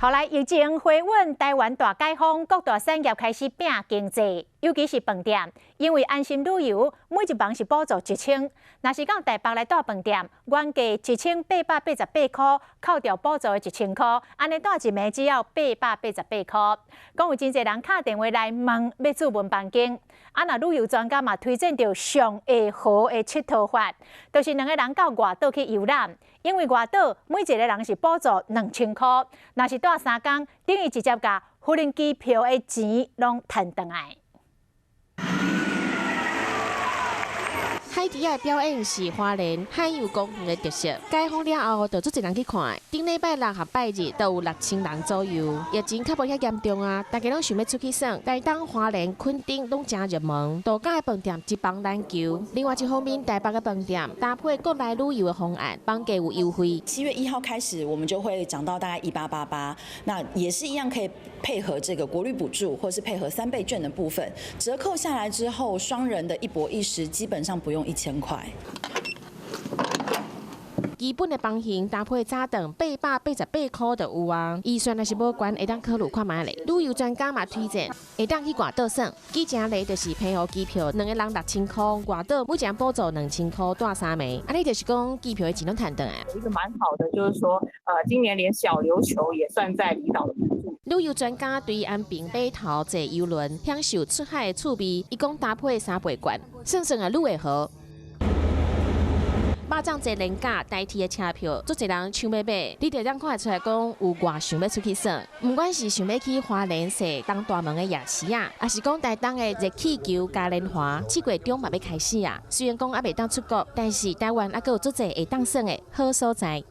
後來疫情回穩，台灣大解封，各大產業開始拼經濟，尤其是飯店，因為安心旅遊，每一房是補助一千，若是到台北來蹛飯店，原價1888塊，扣掉補助的一千箍，按呢蹛一暝只要888箍。講有真濟人敲電話來問欲住問房間，啊若旅遊專家嘛推薦著上會好的𨑨迌法，就是兩個人到外島去遊覽。因為外島每一個人是補助2000箍，若是蹛3工，等於直接共無人機票的錢攏趁轉來。海埒仔的表演是花蓮海洋公園的特色。解封了後，就足濟人去看。頂禮拜六和拜日都有6000人左右。疫情較無遐嚴重啊，大家攏想欲出去耍。台東、花蓮、墾丁攏誠熱門，度假的飯店一房難求。另外一方面，台北的飯店搭配國內旅遊的方案，房價有優惠。7月1號開始，我們就會漲到大概1888，那也是一樣可以配合這個國旅補助，或是配合三倍券的部分，折扣下來之後，雙人的一泊一食基本上不用1000塊。基本的房型搭配早頓888塊就有啊。預算若是無懸，會當考慮看覓咧。旅遊專家嘛推薦，會當去外島耍。舉一例就是澎湖機票，兩個人6000箍，外島每一人補助2000箍，蹛3暝。按呢就是講機票的錢攏趁轉來。有一個蠻好的，就是說，今年連小琉球也算在離島的補助。旅遊專家對安平碼頭坐郵輪，享受出海的趣味。伊講搭配三倍券，算算啊，愈會好。肉粽坐連假台鐵的車票，足濟人搶欲買，你就當看會出來講有偌想欲出去耍。毋管是想欲去花蓮踅東大門的夜市仔，抑是講台東的熱氣球嘉年華，7月中嘛欲開始啊。雖然講猶袂當出國，但是台灣猶閣有足濟會當耍的好所在。